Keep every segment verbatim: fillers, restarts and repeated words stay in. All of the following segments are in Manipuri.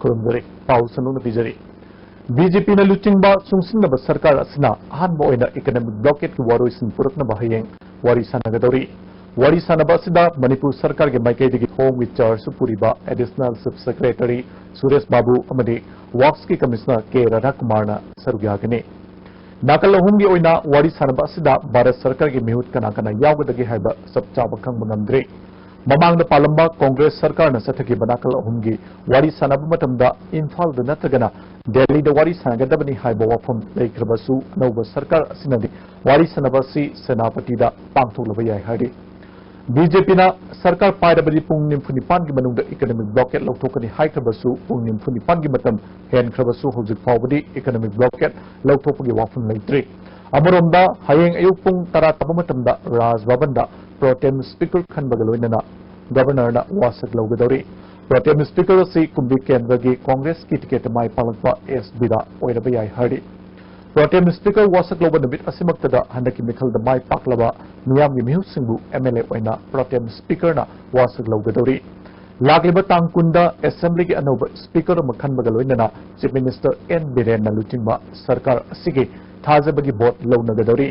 ꯈꯨꯔꯨꯝꯖꯔꯤ꯫ ꯄꯥꯎ ꯁꯟꯗꯣꯛꯅ ꯄꯤꯖꯔꯤ꯫ ꯕꯤ ꯖꯦ ꯄꯤꯅ ꯂꯨꯆꯤꯡꯕ ꯆꯨꯡꯁꯤꯟꯅꯕ ꯁꯔꯀꯥꯔ ꯑꯁꯤꯅ ꯑꯍꯥꯟꯕ ꯑꯣꯏꯅ economic blockade ꯀꯤ ꯋꯥꯔꯣꯏꯁꯤꯟ ꯄꯨꯔꯛꯅꯕ ꯍꯌꯦꯡ ꯋꯥꯔꯤ ꯁꯥꯟꯅꯒꯗꯧꯔꯤ꯫ ꯋꯥꯔꯤ ꯁꯥꯟꯅꯕ ꯑꯁꯤꯗ ꯃꯅꯤꯄꯨꯔ ꯁꯔꯀꯥꯔꯒꯤ ꯃꯥꯏꯀꯩꯗꯒꯤ ꯊꯧꯑꯣꯡꯒꯤ ꯆꯥꯔꯖꯁꯨ ꯄꯨꯔꯤꯕ Additional Chief Secretary ꯁꯨꯔꯦꯁ ꯕꯥꯕꯨ ꯑꯃꯗꯤ ꯋꯥꯛꯁꯀꯤ ꯀꯃꯤꯁꯅꯔ ꯀꯦ ꯔꯥꯙꯥꯀꯨꯃꯥꯔꯅ ꯁꯔꯨꯛ ꯌꯥꯒꯅꯤ꯫ ꯅꯥꯀꯜ ꯑꯍꯨꯝꯒꯤ ꯑꯣꯏꯅ ꯋꯥꯔꯤ ꯁꯥꯟꯅꯕ ꯑꯁꯤꯗ ꯚꯥꯔꯠ ꯁꯔꯀꯥꯔꯒꯤ ꯃꯤꯍꯨꯠ ꯀꯅꯥ ꯀꯅꯥ ꯌꯥꯎꯒꯗꯒꯦ ꯍꯥꯏꯕ ꯆꯞ ꯆꯥꯕ ꯈꯪꯕ ꯉꯝꯗ꯭ꯔꯤ꯫ ꯃꯃꯥꯡꯗ ꯄꯥꯜꯂꯝꯕ ꯀꯣꯡꯒ꯭ꯔꯦꯁ ꯁꯔꯀꯥꯔꯅ ꯆꯠꯊꯈꯤꯕ ꯅꯥꯀꯜ ꯑꯍꯨꯝꯒꯤ ꯋꯥꯔꯤ ꯁꯥꯟꯅꯕ ꯃꯇꯝꯗ ꯏꯝꯐꯥꯜꯗ ꯅꯠꯇ꯭ꯔꯒꯅ ꯗꯦꯜꯂꯤꯗ ꯋꯥꯔꯤ ꯁꯥꯟꯅꯒꯗꯕꯅꯤ ꯍꯥꯏꯕ ꯋꯥꯐꯝ ꯂꯩꯈ꯭ꯔꯕꯁꯨ, ꯑꯅꯧꯕ ꯁꯔꯀꯥꯔ ꯑꯁꯤꯅꯗꯤ ꯋꯥꯔꯤ ꯁꯥꯟꯅꯕ ꯑꯁꯤ ꯁꯦꯅꯥꯄꯇꯤꯗ ꯄꯥꯡꯊꯣꯛꯂꯕ ꯌꯥꯏ ꯍꯥꯏꯔꯤ꯫ ꯕꯤ ꯖꯦ ꯄꯤꯅ ꯁꯔꯀꯥꯔ ꯄꯥꯏꯔꯕꯗꯤ ꯄꯨꯡ ꯅꯤꯐꯨ ꯅꯤꯄꯥꯟꯒꯤ ꯃꯅꯨꯡꯗ economic blockade ꯂꯧꯊꯣꯛꯀꯅꯤ ꯍꯥꯏꯈ꯭ꯔꯕꯁꯨ, ꯄꯨꯡ ꯅꯤꯐꯨ ꯅꯤꯄꯥꯟꯒꯤ ꯃꯇꯝ ꯍꯦꯟꯈ꯭ꯔꯕꯁꯨ ꯍꯧꯖꯤꯛ ꯐꯥꯎꯕꯗꯤ economic blockade ꯂꯧꯊꯣꯛꯄꯒꯤ ꯋꯥꯐꯝ ꯂꯩꯇ꯭ꯔꯤ꯫ ꯑꯃꯔꯣꯝꯗ, ꯍꯌꯦꯡ ꯑꯌꯨꯛ ꯄꯨꯡ ꯇꯔꯥ ꯇꯥꯕ ꯃꯇꯝꯗ ꯔꯥꯖ ꯚꯕꯟꯗ pro tem speaker ꯈꯟꯕꯒ ꯂꯣꯏꯅꯅ ꯒꯕꯔꯅꯔꯅ ꯋꯥꯁꯛ ꯂꯧꯒꯗꯧꯔꯤ꯫ Pro tem speaker ꯑꯁꯤ ꯀꯨꯝꯕꯤ ꯀꯦꯟꯗ꯭ꯔꯒꯤ ꯀꯣꯡꯒ꯭ꯔꯦꯁꯀꯤ ꯇꯤꯀꯦꯠꯇ ꯃꯥꯏ ꯄꯥꯛꯂꯛꯄ ꯑꯦꯁ ꯕꯤꯔꯥ ꯑꯣꯏꯔꯕ ꯌꯥꯏ ꯍꯥꯏꯔꯤ꯫ Pro tem speaker ꯋꯥꯁꯛ ꯂꯧꯕ ꯅꯨꯃꯤꯠ ꯑꯁꯤꯃꯛꯇꯗ ꯍꯟꯗꯛꯀꯤ ꯃꯤꯈꯜꯗ ꯃꯥꯏ ꯄꯥꯛꯂꯕ ꯃꯤꯌꯥꯝꯒꯤ ꯃꯤꯍꯨꯠꯁꯤꯡꯕꯨ ꯑꯦꯝ ꯑꯦꯜ ꯑꯦ ꯑꯣꯏꯅ pro tem speakerꯅ ꯋꯥꯁꯛ ꯂꯧꯒꯗꯧꯔꯤ꯫ ꯂꯥꯛꯂꯤꯕ ꯇꯥꯡ ꯀꯨꯟꯗ ꯑꯦꯁꯦꯝꯕ꯭ꯂꯤꯒꯤ ꯑꯅꯧꯕ speaker ꯑꯃ ꯈꯟꯕꯒ ꯂꯣꯏꯅꯅ Chief Minister ꯑꯦꯟ ꯕꯤꯔꯦꯟꯅ ꯂꯨꯆꯤꯡꯕ ꯁꯔꯀꯥꯔ ꯑꯁꯤꯒꯤ ꯊꯥꯖꯕꯒꯤ ꯚꯣꯠ ꯂꯧꯅꯒꯗꯧꯔꯤ꯫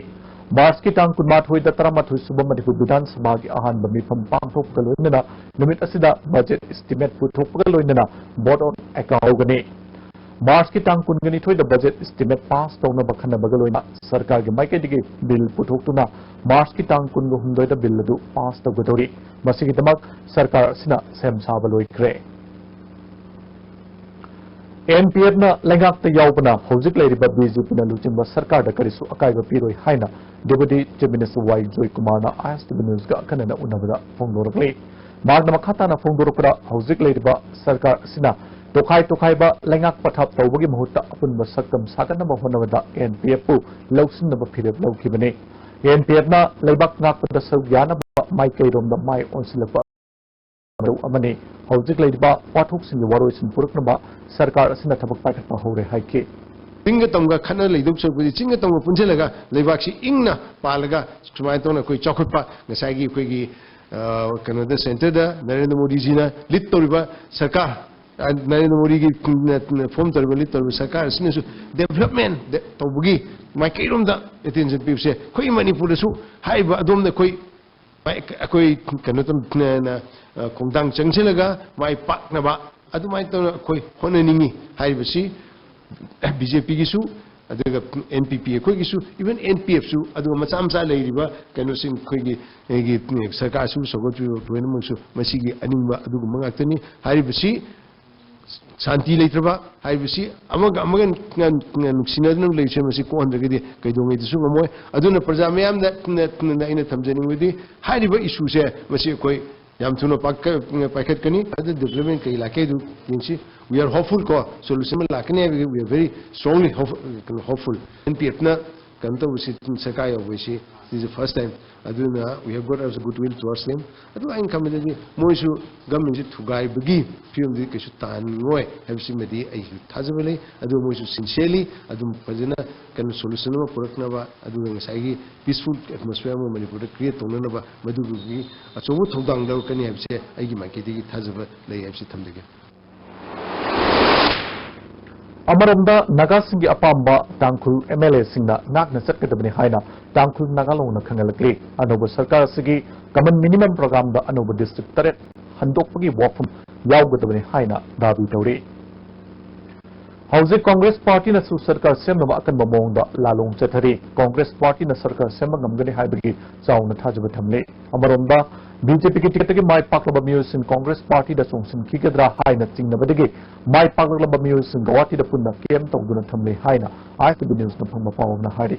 ꯃꯥꯔꯆꯀꯤ ꯇꯥꯡ ꯀꯨꯟꯃꯥꯊꯣꯏꯗ ꯇꯔꯥꯃꯥꯊꯣꯏ ꯁꯨꯕ ꯃꯅꯤꯄꯨꯔ ꯕꯤꯙꯥꯟ ꯁꯚꯥꯒꯤ ꯑꯍꯥꯟꯕ ꯃꯤꯐꯝ ꯄꯥꯡꯊꯣꯛꯄꯒ ꯂꯣꯏꯅꯅ ꯅꯨꯃꯤꯠ ꯑꯁꯤꯗ budget estimate ꯄꯨꯊꯣꯛꯄꯒ ꯂꯣꯏꯅꯅ vote on account ꯇꯧꯒꯅꯤ꯫ ꯃꯥꯔꯆꯀꯤ ꯇꯥꯡ ꯀꯨꯟꯒ ꯅꯤꯊꯣꯏꯗ budget estimate pass ꯇꯧꯅꯕ ꯈꯟꯅꯕꯒ ꯂꯣꯏꯅ ꯁꯔꯀꯥꯔꯒꯤ ꯃꯥꯏꯀꯩꯗꯒꯤ bill ꯄꯨꯊꯣꯛꯇꯨꯅ ꯃꯥꯔꯆꯀꯤ ꯇꯥꯡ ꯀꯨꯟꯒ ꯍꯨꯝꯗꯣꯏꯗ bill ꯑꯗꯨ pass ꯇꯧꯒꯗꯧꯔꯤ꯫ ꯃꯁꯤꯒꯤꯗꯃꯛ ꯁꯔꯀꯥꯔ ꯑꯁꯤꯅ ꯁꯦꯝ ꯁꯥꯕ ꯂꯣꯏꯈ꯭ꯔꯦ꯫ ꯑꯦꯟ ꯄꯤ ꯑꯦꯐꯅ ꯂꯩꯉꯥꯛꯇ ꯌꯥꯎꯕꯅ ꯍꯧꯖꯤꯛ ꯂꯩꯔꯤꯕ ꯕꯤ ꯖꯦ ꯄꯤꯅ ꯂꯨꯆꯤꯡꯕ ꯁꯔꯀꯥꯔꯗ ꯀꯔꯤꯁꯨ ꯑꯀꯥꯏꯕ ꯄꯤꯔꯣꯏ ꯍꯥꯏꯅ Deputy Chief Minister ꯋꯥꯏ ꯖꯣꯏꯀꯨꯃꯥꯔꯅ ꯑꯥꯏ ꯑꯦꯁ ꯇꯤ ꯚꯤ ꯅ꯭ꯌꯨꯁꯀ ꯑꯈꯟꯅꯅ ꯎꯅꯕꯗ ꯐꯣꯡꯗꯣꯔꯛꯂꯤ꯫ ꯃꯍꯥꯛꯅ ꯃꯈꯥ ꯇꯥꯅ ꯐꯣꯡꯗꯣꯔꯛꯄꯗ, ꯍꯧꯖꯤꯛ ꯂꯩꯔꯤꯕ ꯁꯔꯀꯥꯔ ꯑꯁꯤꯅ ꯇꯣꯈꯥꯏ ꯇꯣꯈꯥꯏꯕ ꯂꯩꯉꯥꯛ ꯄꯊꯥꯞ ꯇꯧꯕꯒꯤ ꯃꯍꯨꯠꯇ ꯑꯄꯨꯟꯕ ꯁꯛꯇꯝ ꯁꯥꯒꯠꯅꯕ ꯍꯣꯠꯅꯕꯗ ꯑꯦꯟ ꯄꯤ ꯑꯦꯐꯄꯨ ꯂꯧꯁꯤꯟꯅꯕ ꯐꯤꯔꯦꯞ ꯂꯧꯈꯤꯕꯅꯤ꯫ ꯑꯦꯟ ꯄꯤ ꯑꯦꯐꯅ ꯂꯩꯕꯥꯛ ꯉꯥꯛꯄꯗ ꯁꯔꯨꯛ ꯌꯥꯅꯕ ꯃꯥꯏꯀꯩꯔꯣꯝꯗ ꯃꯥꯏ ꯑꯣꯟꯁꯤꯜꯂꯛꯄ ꯃꯔꯨ ꯑꯃꯅꯤ꯫ ꯍꯧꯖꯤꯛ ꯂꯩꯔꯤꯕ ꯋꯥꯊꯣꯛꯁꯤꯡꯒꯤ ꯋꯥꯔꯣꯏꯁꯤꯟ ꯄꯨꯔꯛꯅꯕ ꯁꯔꯀꯥꯔ ꯑꯁꯤꯅ ꯊꯕꯛ ꯄꯥꯏꯈꯠꯄ ꯍꯧꯔꯦ ꯍꯥꯏꯈꯤ꯫ ꯆꯤꯡꯒ ꯇꯝꯒ ꯈꯠꯅ ꯂꯩꯗꯧ ꯁꯔꯨꯛꯄꯨꯗꯤ ꯆꯤꯡꯒ ꯇꯝꯒ ꯄꯨꯟꯁꯤꯜꯂꯒ ꯂꯩꯕꯥꯛꯁꯤ ꯏꯪꯅ ꯄꯥꯜꯂꯒ ꯁꯨꯃꯥꯏꯅ ꯇꯧꯅ ꯑꯩꯈꯣꯏ ꯆꯥꯎꯈꯠꯄ, ꯉꯁꯥꯏꯒꯤ ꯑꯩꯈꯣꯏꯒꯤ, ꯑ, ꯀꯩꯅꯣꯗ, centreꯗ ꯅꯔꯦꯟꯗ꯭ꯔ ꯃꯣꯗꯤꯖꯤꯅ lead ꯇꯧꯔꯤꯕ ꯁꯔꯀꯥꯔ ꯑ, ꯅꯔꯦꯟꯗ꯭ꯔ ꯃꯣꯗꯤꯒꯤ, ꯎꯝ, ꯐꯣꯝ ꯇꯧꯔꯤꯕ, ꯂꯤꯗ ꯇꯧꯔꯤꯕ ꯁꯔꯀꯥꯔ ꯑꯁꯤꯅꯁꯨ ꯗꯦꯕꯂꯞꯃꯦꯟ ꯇꯧꯕꯒꯤ ꯃꯥꯏꯀꯩꯔꯣꯝꯗ ꯑꯦꯇꯦꯟꯁꯟ ꯄꯤꯕꯁꯦ ꯑꯩꯈꯣꯏ ꯃꯅꯤꯄꯨꯔꯗꯁꯨ ꯍꯥꯏꯔꯤꯕ ꯑꯗꯣꯝꯗ ꯑꯩꯈꯣꯏ ꯑꯩꯈꯣꯏ ꯀꯩꯅꯣ ꯇꯧ-, ꯅ-, ꯅ-, ꯑ, ꯈꯣꯡꯊꯥꯡ ꯆꯪꯁꯤꯜꯂꯒ ꯃꯥꯏ ꯄꯥꯛꯅꯕ ꯑꯗꯨꯃꯥꯏꯅ ꯇꯧꯅ ꯑꯩꯈꯣꯏ ꯍꯣꯠꯅꯅꯤꯡꯉꯤ ꯍꯥꯏꯔꯤꯕꯁꯤ ꯕꯤ ꯖꯦ ꯄꯤꯒꯤꯁꯨ, ꯑꯗꯨꯒ ꯑꯦꯟ ꯄꯤ ꯄꯤ ꯑꯩꯈꯣꯏꯒꯤꯁꯨ, ꯏꯚꯟ ꯑꯦꯟ ꯄꯤ ꯑꯦꯐꯁꯨ, ꯑꯗꯨꯒ ꯃꯆꯥ ꯃꯆꯥ ꯂꯩꯔꯤꯕ ꯀꯩꯅꯣꯁꯤꯡ ꯑꯩꯈꯣꯏꯒꯤ, ꯑꯩꯒꯤ ꯁꯔꯀꯥꯔꯁꯨ ꯁꯧꯒꯠꯄꯤꯕ ꯂꯣꯏꯅꯃꯛꯁꯨ ꯃꯁꯤꯒꯤ ꯑꯅꯤꯡꯕ ꯑꯗꯨꯒꯨꯝꯕ ꯉꯥꯛꯇꯅꯤ꯫ ꯍꯥꯏꯔꯤꯕꯁꯤ ꯁꯥꯟꯇꯤ ꯂꯩꯇ꯭ꯔꯕ ꯍꯥꯏꯕꯁꯤ, ꯑꯃꯒ ꯑꯃꯒ ꯅꯨꯡꯁꯤꯅꯗꯨꯅ ꯂꯩꯕꯁꯦ ꯃꯁꯤ ꯀꯣꯛꯍꯟꯗ꯭ꯔꯒꯗꯤ ꯀꯩꯗꯧꯉꯩꯗꯁꯨ ꯉꯝꯃꯣꯏ꯫ ꯑꯗꯨꯅ ꯄ꯭ꯔꯖꯥ ꯃꯤꯌꯥꯝꯗ ꯑꯩꯅ ꯊꯝꯖꯅꯤꯡꯕꯗꯤ, ꯍꯥꯏꯔꯤꯕ ꯏꯁꯨꯁꯦ ꯃꯁꯤ ꯑꯩꯈꯣꯏ ꯌꯥꯝ ꯊꯨꯅ ꯄꯥꯏꯈꯠ-, ꯄꯥꯏꯈꯠꯀꯅꯤ꯫ ꯑꯗꯨ ꯗꯤꯕ꯭ꯂꯞꯃꯦꯟ ꯀꯩ ꯂꯥꯛꯀꯦ ꯑꯗꯨ ꯌꯦꯡꯁꯤ꯫ We are hopeful ꯀꯣ, ꯁꯣꯂꯨꯁꯟ ꯑꯃ ꯂꯥꯛꯀꯅꯤ ꯍꯥꯏꯕꯒꯤ we are very strongly hope-, ꯀꯩꯅꯣ, hopeful꯫ ꯑꯦꯟ ꯄꯤ ꯑꯦꯐꯅ ꯀꯩꯅꯣ ꯇꯧꯕꯁꯤ, ꯁꯔꯀꯥꯔ ꯌꯧꯕꯁꯤ, this is the first time꯫ ꯑꯗꯨꯅ we have got also good will towards them꯫ ꯑꯗꯨ ꯑꯩꯅ ꯈꯟꯕꯗꯗꯤ ꯃꯣꯏꯁꯨ ꯒꯃꯦꯟꯁꯤ ꯊꯨꯒꯥꯏꯕꯒꯤ ꯐꯤꯕꯝꯗꯤ ꯀꯩꯁꯨ ꯇꯥꯍꯟꯅꯤꯡꯉꯣꯏ ꯍꯥꯏꯕꯁꯤꯃꯗꯤ ꯑꯩꯁꯨ ꯊꯥꯖꯕ ꯂꯩ꯫ ꯑꯗꯨ ꯃꯣꯏꯁꯨ ꯁꯤꯟꯁꯤꯌꯔꯂꯤ ꯑꯗꯨꯝ ꯐꯖꯅ ꯀꯩꯅꯣ ꯁꯣꯂꯨꯁꯟ ꯑꯃ ꯄꯨꯔꯛꯅꯕ, ꯑꯗꯨꯒ ꯉꯁꯥꯏꯒꯤ ꯄꯤꯁꯐꯨꯜ ꯑꯦꯠꯃꯣꯁꯐꯤꯌꯔ ꯑꯃ ꯃꯅꯤꯄꯨꯔꯗ ꯀ꯭ꯔꯤꯌꯦꯠ ꯇꯧꯅꯅꯕ ꯃꯗꯨꯒꯤ ꯑꯆꯧꯕ ꯊꯧꯗꯥꯡ ꯂꯧꯔꯛꯀꯅꯤ ꯍꯥꯏꯕꯁꯦ ꯑꯩꯒꯤ ꯃꯥꯏꯀꯩꯗꯒꯤ ꯊꯥꯖꯕ ꯂꯩ ꯍꯥꯏꯕꯁꯤ ꯊꯝꯖꯒꯦ꯫ ꯑꯃꯔꯣꯝꯗ ꯅꯥꯒꯥꯁꯤꯡꯒꯤ ꯑꯄꯥꯝꯕ ꯇꯥꯡꯈꯨꯜ ꯑꯦꯝ ꯑꯦꯜ ꯑꯦꯁꯤꯡꯅ ꯉꯥꯛꯅ ꯆꯠꯀꯗꯕꯅꯤ ꯍꯥꯏꯅ ꯇꯥꯡꯈꯨꯜ ꯅꯥꯒꯥ ꯂꯣꯟꯅ ꯈꯪꯍꯜꯂꯛꯂꯤ꯫ ꯑꯅꯧꯕ ꯁꯔꯀꯥꯔ ꯑꯁꯤꯒꯤ ꯀꯃꯟ ꯃꯤꯅꯤꯃꯝ ꯄ꯭ꯔꯣꯒ꯭ꯔꯥꯝꯗ ꯑꯅꯧꯕ ꯗꯤꯁꯇ꯭ꯔꯤꯛ ꯇꯔꯦꯠ ꯍꯟꯗꯣꯛꯄꯒꯤ ꯋꯥꯐꯝ ꯌꯥꯎꯒꯗꯕꯅꯤ ꯍꯥꯏꯅ ꯗꯥꯕꯤ ꯇꯧꯔꯤ꯫ ꯍꯧꯖꯤꯛ ꯀꯣꯡꯒ꯭ꯔꯦꯁ ꯄꯥꯔꯇꯤꯅꯁꯨ ꯁꯔꯀꯥꯔ ꯁꯦꯝꯅꯕ ꯑꯀꯟꯕ ꯃꯑꯣꯡꯗ ꯂꯥꯂꯣꯡ ꯆꯠꯊꯔꯤ꯫ ꯀꯣꯡꯒ꯭ꯔꯦꯁ ꯄꯥꯔꯇꯤꯅ ꯁꯔꯀꯥꯔ ꯁꯦꯝꯕ ꯉꯝꯒꯅꯤ ꯍꯥꯏꯕꯒꯤ ꯆꯥꯎꯅ ꯊꯥꯖꯕ ꯊꯝꯂꯤ꯫ ꯑꯃꯔꯣꯝꯗ, ꯕꯤ ꯖꯦ ꯄꯤꯒꯤ ꯇꯤꯀꯦꯠꯇꯒꯤ ꯃꯥꯏ ꯄꯥꯛꯂꯕ ꯃꯤꯑꯣꯏꯁꯤꯡ ꯀꯣꯡꯒ꯭ꯔꯦꯁ ꯄꯥꯔꯇꯤꯗ ꯆꯣꯡꯁꯤꯟꯈꯤꯒꯗ꯭ꯔꯥ ꯍꯥꯏꯅ ꯆꯤꯡꯅꯕꯗꯒꯤ ꯃꯥꯏ ꯄꯥꯛꯂꯛꯂꯕ ꯃꯤꯑꯣꯏꯁꯤꯡ ꯒꯧꯍꯥꯇꯤꯗ ꯄꯨꯟꯅ ꯀꯦꯝꯞ ꯇꯧꯗꯨꯅ ꯊꯝꯂꯤ ꯍꯥꯏꯅ ꯑꯥꯏ ꯑꯦꯁ ꯇꯤ ꯚꯤ ꯅ꯭ꯌꯨꯁꯅ ꯐꯪꯕ ꯄꯥꯎ ꯑꯃꯅ ꯍꯥꯏꯔꯤ꯫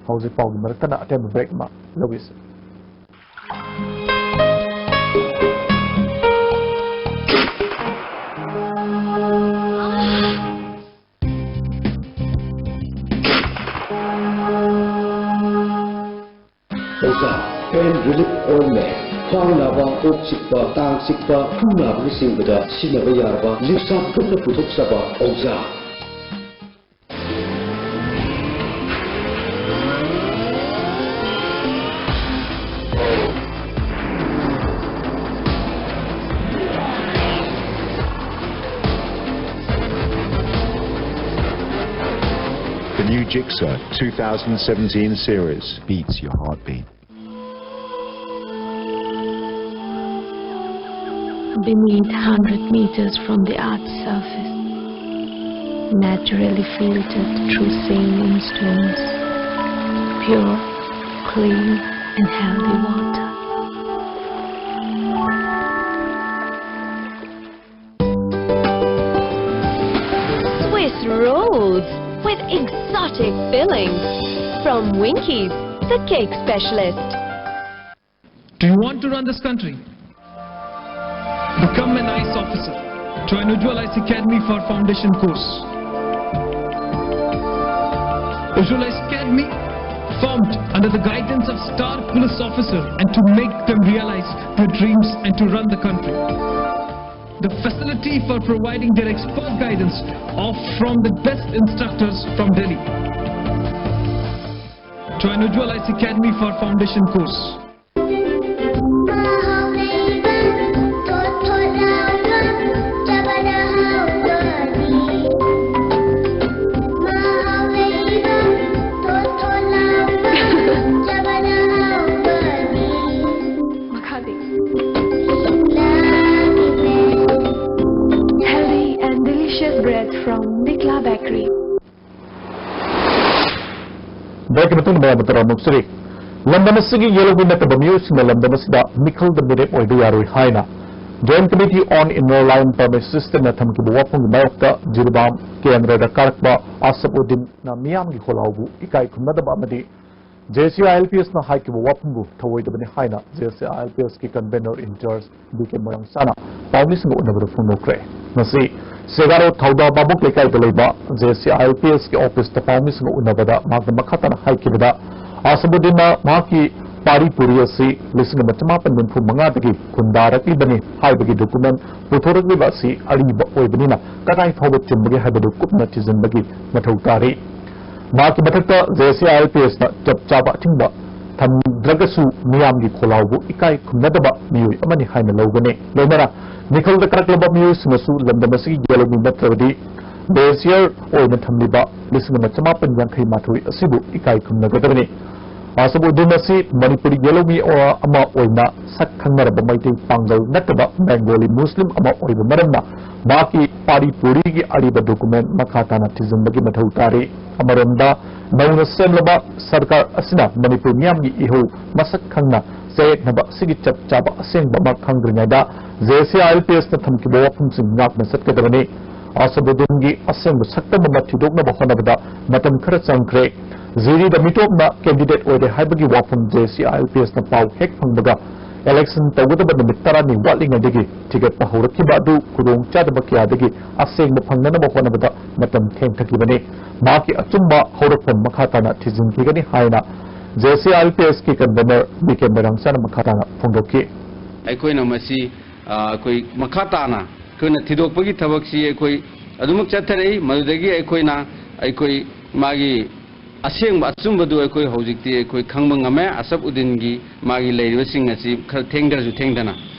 ꯍꯧꯖꯤꯛ ꯄꯥꯎꯒꯤ ꯃꯔꯛꯇꯅ ꯑꯇꯦꯟꯕ ꯕ꯭ꯔꯦꯛ ꯑꯃ ꯂꯧꯏꯁꯤ꯫ ꯑꯣꯖꯥ, ꯄꯦꯟ ꯔꯤꯂꯤꯐ ꯑꯣꯏꯟꯃꯦꯟ, ꯈ꯭ꯋꯥꯡ ꯅꯥꯕ, ꯀꯣꯛ ꯆꯤꯛꯄ, ꯇꯥꯡ ꯆꯤꯛꯄ, ꯈꯨ ꯅꯥꯕꯅꯆꯤꯡꯕꯗ ꯁꯤꯖꯤꯟꯅꯕ ꯌꯥꯔꯕ ꯂꯤꯞꯁꯥꯞ ꯒ꯭ꯔꯨꯞꯅ ꯄꯨꯊꯣꯛꯆꯕ ꯑꯣꯖꯥ꯫ New Gixxer two thousand seventeen series beats your heartbeat. Beneath hundred meters from the Earth's surface, naturally filtered through saline streams, pure, clean, and healthy water. Swiss rolls with exotic fillings. From Winkies, the cake specialist. Do you want to run this country? Become an ICE officer. Join Ujjwal ICE Academy for foundation course. Ujjwal ICE Academy, formed under the guidance of star police officer, and to make them realize their dreams and to run the country. The facility for providing their expert guidance of from the best instructors from Delhi. Join Ujjwal ICE Academy for foundation course. Healthy and delicious bread from Nikla Bakery. ꯕ꯭ꯔꯦꯛꯀꯤ ꯃꯇꯨꯡꯗ ꯃꯌꯥꯝꯕꯨ ꯇꯔꯥꯃꯨꯛ ꯁꯨꯔꯤ꯫ ꯂꯝꯗꯝ ꯑꯁꯤꯒꯤ ꯌꯦꯜꯍꯧꯃꯤ ꯅꯠꯇꯕ ꯃꯤꯑꯣꯏꯁꯤꯡꯅ ꯂꯝꯗꯝ ꯑꯁꯤꯗ ꯃꯤꯈꯜꯗ ꯃꯤꯔꯦꯞ ꯑꯣꯏꯕ ꯌꯥꯔꯣꯏ ꯍꯥꯏꯅ Joint Committee on Inner Line Permit Systemꯅ ꯊꯝꯈꯤꯕ ꯋꯥꯐꯝꯒꯤ ꯃꯥꯌꯣꯛꯇ ꯖꯤꯔꯤꯕꯥꯝ ꯀꯦꯟꯗ꯭ꯔꯗ ꯀꯥꯔꯛꯄ ꯑꯁꯐ ꯎꯗꯤꯟꯅ ꯃꯤꯌꯥꯝꯒꯤ ꯈꯣꯜꯂꯥꯎꯕꯨ ꯏꯀꯥꯏ ꯈꯨꯝꯅꯗꯕ ꯑꯃꯗꯤ JCILPSꯅ ꯍꯥꯏꯈꯤꯕ ꯋꯥꯐꯝꯕꯨ ꯊꯧꯑꯣꯏꯗꯕꯅꯤ ꯍꯥꯏꯅ JCILPSꯀꯤ Convener in Charge B K ꯃꯣꯏꯔꯥꯡꯆꯥꯅ ꯄꯥꯎꯃꯤꯁꯤꯡꯒ ꯎꯅꯕꯗ ꯐꯣꯡꯗꯣꯛꯈ꯭ꯔꯦ꯫ ꯉꯁꯤ ꯁꯦꯒꯥꯔꯣ ꯊꯧꯗꯥ ꯚꯥꯕꯣꯛ ꯂꯩꯀꯥꯏꯗ ꯂꯩꯕ JCILPSꯀꯤ ꯑꯣꯐꯤꯁꯇ ꯄꯥꯎꯃꯤꯁꯤꯡꯒ ꯎꯅꯕꯗ ꯃꯍꯥꯛꯅ ꯃꯈꯥ ꯇꯥꯅ ꯍꯥꯏꯈꯤꯕꯗ, ꯑꯁꯐ ꯎꯗꯤꯟꯅ ꯃꯍꯥꯛꯀꯤ ꯄꯥꯔꯤ ꯄꯨꯔꯤ ꯑꯁꯤ ꯂꯤꯁꯤꯡ ꯑꯃ ꯆꯃꯥꯄꯟ ꯅꯤꯐꯨ ꯃꯉꯥꯗꯒꯤ ꯈꯨꯟꯗꯥꯔꯛꯂꯤꯕꯅꯤ ꯍꯥꯏꯕꯒꯤ document ꯄꯨꯊꯣꯔꯛꯂꯤꯕ ꯑꯁꯤ ꯑꯔꯤꯕ ꯑꯣꯏꯕꯅꯤꯅ ꯀꯗꯥꯏ ꯐꯥꯎꯕ ꯆꯨꯝꯕꯒꯦ ꯍꯥꯏꯕꯗꯨ ꯀꯨꯞꯅ ꯊꯤꯖꯤꯟꯕꯒꯤ ꯃꯊꯧ ꯇꯥꯔꯤ꯫ ꯃꯍꯥꯛꯀꯤ ꯃꯊꯛꯇ JCILPSꯅ ꯆꯞ ꯆꯥꯕ ꯑꯊꯤꯡꯕ ꯊꯝꯗ꯭ꯔꯒꯁꯨ ꯃꯤꯌꯥꯝꯒꯤ ꯈꯣꯜꯂꯥꯎꯕꯨ ꯏꯀꯥꯏ ꯈꯨꯝꯅꯗꯕ ꯃꯤꯑꯣꯏ ꯑꯃꯅꯤ ꯍꯥꯏꯅ ꯂꯧꯒꯅꯤ꯫ ꯂꯣꯏꯅꯅ ꯃꯤꯈꯜꯗ ꯀꯥꯔꯛꯂꯕ ꯃꯤꯑꯣꯏꯁꯤꯡꯅꯁꯨ ꯂꯝꯗꯝ ꯑꯁꯤꯒꯤ ꯌꯦꯜꯍꯧꯃꯤ ꯅꯠꯇ꯭ꯔꯕꯗꯤ ꯕꯦꯖꯤꯌꯔ ꯑꯣꯏꯅ ꯊꯝꯂꯤꯕ ꯂꯤꯁꯤꯡ ꯑꯃ ꯆꯃꯥꯄꯟ ꯌꯥꯡꯈꯩ ꯃꯥꯊꯣꯏ ꯑꯁꯤꯕꯨ ꯏꯀꯥꯏ ꯈꯨꯝꯅꯒꯗꯕꯅꯤ꯫ ꯑꯁꯕꯨꯗꯤꯟ ꯑꯁꯤ ꯃꯅꯤꯄꯨꯔꯤ ꯌꯦꯜꯍꯧꯃꯤ ꯑꯃ ꯑꯣꯏꯅ ꯁꯛ ꯈꯪꯅꯔꯕ ꯃꯩꯇꯩ ꯄꯥꯡꯒꯜ ꯅꯠꯇꯕ ꯕꯦꯡꯒꯣꯂꯤ ꯃꯨꯁꯂꯤꯝ ꯑꯃ ꯑꯣꯏꯕ ꯃꯔꯝꯅ ꯃꯍꯥꯛꯀꯤ ꯄꯥꯔꯤ ꯄꯨꯔꯤꯒꯤ ꯑꯔꯤꯕ ꯗꯣꯀꯨꯃꯦꯟ ꯃꯈꯥ ꯇꯥꯅ ꯊꯤꯖꯤꯟꯕꯒꯤ ꯃꯊꯧ ꯇꯥꯔꯤ꯫ ꯑꯃꯔꯣꯝꯗ, ꯅꯧꯅ ꯁꯦꯝꯂꯕ ꯁꯔꯀꯥꯔ ꯑꯁꯤꯅ ꯃꯅꯤꯄꯨꯔ ꯃꯤꯌꯥꯝꯒꯤ ꯏꯍꯧ ꯃꯁꯛ ꯈꯪꯅ ꯆꯌꯦꯠꯅꯕ ꯑꯁꯤꯒꯤ ꯆꯞ ꯆꯥꯕ ꯑꯁꯦꯡꯕ ꯑꯃ ꯈꯪꯗ꯭ꯔꯤꯉꯩꯗ ꯖꯦ ꯁꯤ ꯑꯥꯏ ꯑꯦꯜ ꯄꯤ ꯑꯦꯁꯅ ꯊꯝꯈꯤꯕ ꯋꯥꯐꯝꯁꯤꯡ ꯉꯥꯛꯅ ꯆꯠꯀꯗꯕꯅꯤ꯫ ꯑꯁꯕꯨꯗꯤꯟꯒꯤ ꯑꯁꯦꯡꯕ ꯁꯛꯇꯝ ꯑꯃ ꯊꯤꯗꯣꯛꯅꯕ ꯍꯣꯠꯅꯕꯗ ꯃꯇꯝ ꯈꯔ ꯆꯪꯈ꯭ꯔꯦ꯫ ꯖꯤꯔꯤꯗ ꯃꯤꯇꯣꯞꯅ ꯀꯦꯟꯗꯤꯗꯦꯠ ꯑꯣꯏꯔꯦ ꯍꯥꯏꯕꯒꯤ ꯋꯥꯐꯝ ꯖꯦ ꯁꯤ ꯑꯥꯏ ꯑꯦꯜ ꯄꯤ ꯑꯦꯁꯅ ꯄꯥꯎ ꯍꯦꯛ ꯐꯪꯕꯒ ꯏꯂꯦꯛꯁꯟ ꯇꯧꯒꯗꯕ ꯅꯨꯃꯤꯠ ꯇꯔꯥꯅꯤ ꯋꯥꯠꯂꯤꯉꯩꯗꯒꯤ ꯊꯤꯒꯠꯄ ꯍꯧꯔꯛꯈꯤꯕ ꯑꯗꯨ ꯈꯨꯗꯣꯡꯆꯥꯗꯕ ꯀꯌꯥꯗꯒꯤ ꯑꯁꯦꯡꯕ ꯐꯪꯅꯅꯕ ꯍꯣꯠꯅꯕꯗ ꯃꯇꯝ ꯊꯦꯡꯊꯈꯤꯕꯅꯤ꯫ ꯃꯍꯥꯛꯀꯤ ꯑꯆꯨꯝꯕ ꯍꯧꯔꯛꯐꯝ ꯃꯈꯥ ꯇꯥꯅ ꯊꯤꯖꯤꯟꯈꯤꯒꯅꯤ ꯍꯥꯏꯅ J C I L P ꯑꯦꯁꯀꯤ ꯀꯟꯚꯦꯅꯔ ꯕꯤ ꯀꯦ ꯃꯣꯏꯔꯥꯡꯆꯥꯅ ꯃꯈꯥ ꯇꯥꯅ ꯐꯣꯡꯗꯣꯛꯈꯤ꯫ ꯑꯩꯈꯣꯏꯅ ꯃꯁꯤ, ꯑ, ꯑꯩꯈꯣꯏ ꯃꯈꯥ ꯇꯥꯅ ꯑꯩꯈꯣꯏꯅ ꯊꯤꯗꯣꯛꯄꯒꯤ ꯊꯕꯛꯁꯤ ꯑꯩꯈꯣꯏ ꯑꯗꯨꯃꯛ ꯆꯠꯊꯔꯛꯏ꯫ ꯃꯗꯨꯗꯒꯤ ꯑꯩꯈꯣꯏꯅ, ꯑꯩꯈꯣꯏ ꯃꯥꯒꯤ ꯑꯁꯦꯡꯕ ꯑꯆꯨꯝꯕꯗꯨ ꯑꯩꯈꯣꯏ ꯍꯧꯖꯤꯛꯇꯤ ꯑꯩꯈꯣꯏ ꯈꯪꯕ ꯉꯝꯃꯦ꯫ ꯑꯁꯕ ꯎꯗꯤꯟꯒꯤ ꯃꯥꯒꯤ ꯂꯩꯔꯤꯕꯁꯤꯡ ꯑꯁꯤ ꯈꯔ ꯊꯦꯡꯊꯔꯁꯨ ꯊꯦꯡꯊꯅ꯫